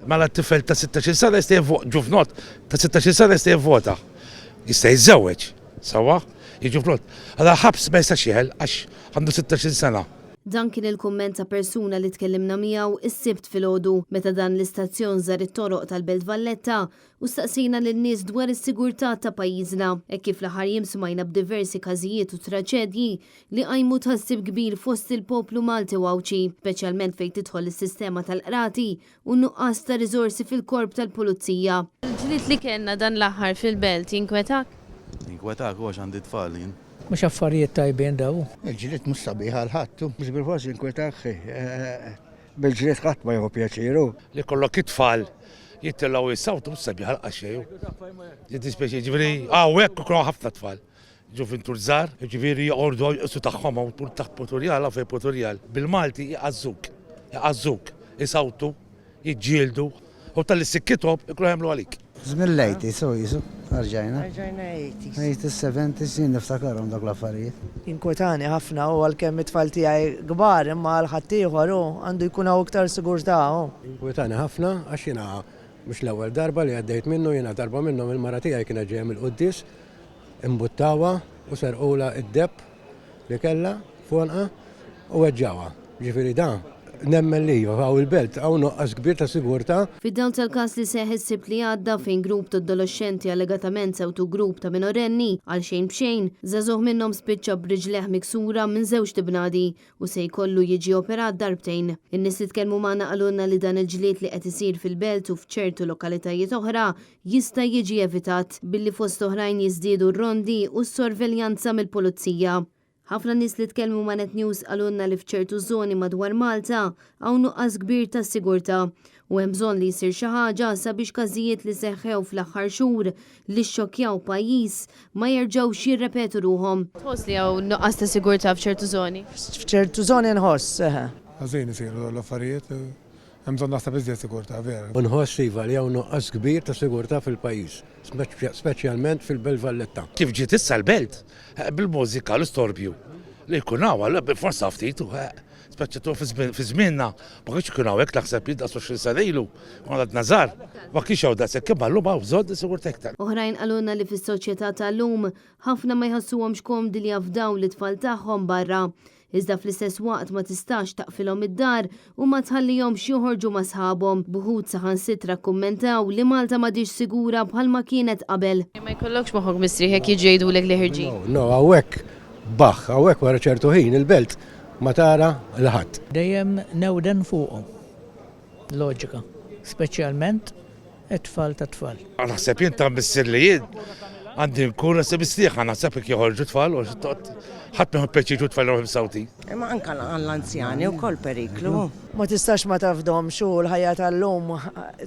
Mela tifel ta' 16 sena jista' jivvota, ġuvnott ta' 16 sena jista' jivvota. Jista' jiżżewweġ, sewwa, ġuvnott. Għala ħabs ma jistax jeħel għax għandu 16 sena. Dan kien il-kumment ta' persuna li tkellimna miegħu is-Sibt filgħodu meta dan l-istazzjon żar it-toroq tal-Belt Valletta u staqsejna lin-nies dwar is-sigurtà ta' pajjiżna hekk kif l-aħħar jiem smajna b'diversi każijiet u traċedji li qajmu tħassib kbir fost il-poplu Malti u Għawdxi, speċjalment fejn tidħol is-sistema tal-qrati u n-nuqqas ta' riżorsi fil-Korp tal-Pulizija. Il-ġlied li kellna dan l-aħħar fil-Belt jinkwetak? Jinkwetak hu għax għandi tfal jien. Mhux affarijiet tajbin daw. Il-ġlied mhux sabiħ għal ħadd hu. Mhux bilfors jinkwetak ħi. Bil-ġlied ħadd ma jieħu pjaċir hu. Li jkollok it-tfal jitilgħu jissawtu mhux sabiħ għal xejn hu. Jiddispjaċini, jiġifieri hawnhekk ikun hawn ħafna tfal. Ġuvintur żgħar, jiġifieri joqordu jqisu tagħhom hawn tul taħt Puturjal hawn fejn Puturjal. Bil-Malti iqażżuk, iqażżuk, isawtu, jiġġieldu u talli sikkithom ikunu jagħmlu għalik. Żmien l-eighties hu qisu, erġajna. Erġajna eighties. Eighties, seventies, jien niftakarhom dawk l-affarijiet. Jinkwetani ħafna hu għalkemm it-tfal tiegħi kbar imma għal ħaddieħor hu għandu jkun hawn iktar sigurtà hu. Jinkwetani ħafna għax jiena mhux l-ewwel darba li għaddejt minnu, jiena darba minnhom il-mara tiegħi kienet ġejja mill-quddies Imbuttawha u serqulha d-deheb li kellha f'għonqha u weġġgħuha. Ġifieri dan nemmen li iva, hawn il-Belt hawn nuqqas kbir ta' sigurtà. Fid-dawl tal-każ li seħħ is-Sibt li għadda fejn grupp ta' adoloxxenti allegatament sewtu grupp ta' minorenni għal xejn b'xejn, żagħżugħ minnhom spiċċa b'riġlejh miksura minn żewġt ibnadi u se jkollu jiġi operat darbtejn. In-nies li tkellmu magħna qalulna li dan il-ġlied li qed isir fil-Belt u f'ċertu lokalitajiet oħra jista' jiġi evitat billi fost oħrajn jiżdiedu r-rondi u s-sorveljanza mill-Pulizija. Ħafna nies li tkellmu ma' Net News qalulna li f'ċertu żoni madwar Malta hawn nuqqas kbir ta' sigurtà u hemm bżonn li jsir xi ħaġa sabiex każijiet li seħħew fl-aħħar xhur li xxokkjaw pajjiż ma jerġgħux jirrepetu ruħhom. Tħoss li hawn nuqqas ta' sigurtà f'ċertu żoni? F'ċertu żoni nħoss, eħe. Ħażin isiru dawn l-affarijiet. Hemm bżonn naħseb iżjed sigurtà, vera. U nħoss iva li hawn nuqqas kbir ta' sigurtà fil-pajjiż, speċjalment fil-Belt Valletta. Kif ġiet issa l-Belt, bil-mużika, l-istorbju li jkun hawn, allura bilfors hawn ftit, speċi fi żmienna ma kienx ikun hawn hekk naħseb jien daqs 20 sena ilu, konna għadna żgħar, ma kienx hawn daqshekk imma llum hawn bżonn sigurtà iktar. Oħrajn qalulna li fis-soċjetà tal-lum ħafna ma jħossuhomx komdi li jafdaw lit-tfal tagħhom barra. Iżda fl-istess waqt ma tistax taqfilhom id-dar u ma tħallihomx joħorġu ma' sħabhom, b'uħud saħansitra kkummentaw li Malta m'għadhiex sigura bħalma kienet qabel. Ma jkollokx moħħok mistrieħ jekk jiġu jgħidulek li ħirġin? No, no, hawnhekk baħħ, hawnhekk wara ċertu ħin il-belt ma tara 'l ħadd. Dejjem newden fuqhom. Loġika. Speċjalment it-tfal tat-tfal. Naħseb jien ta' missier li jien għandi nkun naħseb mistrieħa naħseb jekk joħorġu tfal u ħadd ma jieħu pjaċir jiġu tfal jruħu msawtin. Imma anke għall-anzjani wkoll periklu. Ma tistax ma tafdomx u l-ħajja tal-lum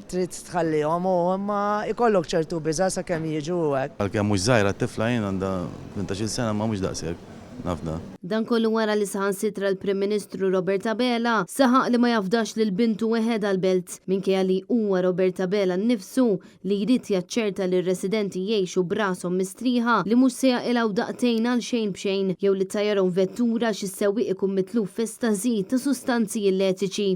trid tħallihom u imma jkollok ċertu biża' sakemm jiġu u hekk. Għalkemm mhux żgħira t-tifla jien għandha 18-il sena imma mhux daqshekk. Nafda. Dan kollu wara li saħansitra l-Prim Ministru Robert Abela saħaq li ma jafdax lil bintu weħedha l-Belt, minkejja li huwa Robert Abela nnifsu li jrid jaċċerta li r-residenti jgħixu b'rashom mistrieħa li mhux se jaqilgħu daqtejn għal xejn b'xejn jew li ttajjarhom vettura xi sewwieq ikun mitluf f'estasi ta' sustanzi illeċiċi.